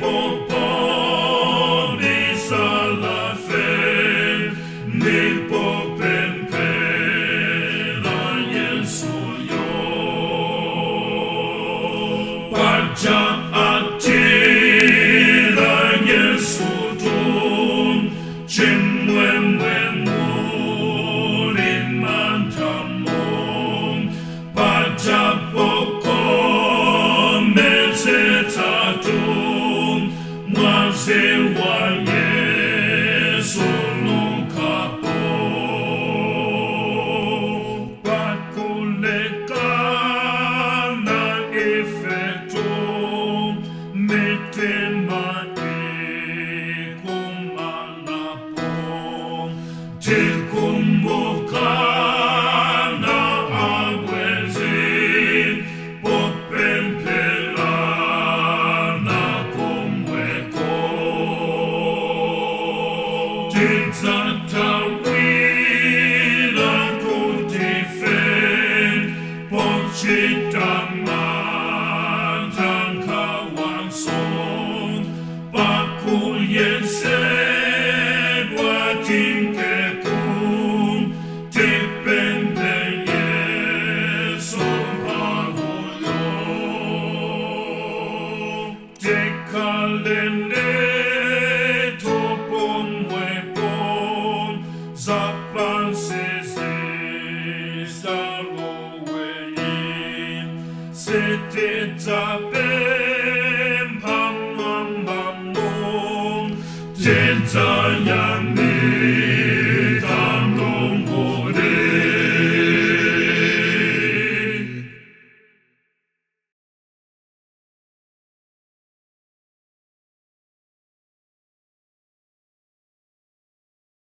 Ndipo pobisala fe, ndipo pemphera Yesu yo. Paja atila Yesu tu, chimwemwe muli mantamo, paja pokometsetsa tu, mwazi wa Yesu nukapo. Pakulekana ifetu, mitima ikumanapo, tikumbukana abwenzi, popemphelana komweko. Tidzatawira kuti fe, pochita mantha nkhawanso, pakuyesedwa tinkeku, tipemphe Yesu mphamvuyo. Tikalende pomwepo, zapansi zisaloweyi, sitidzapempha mwambamo, tidzayamika.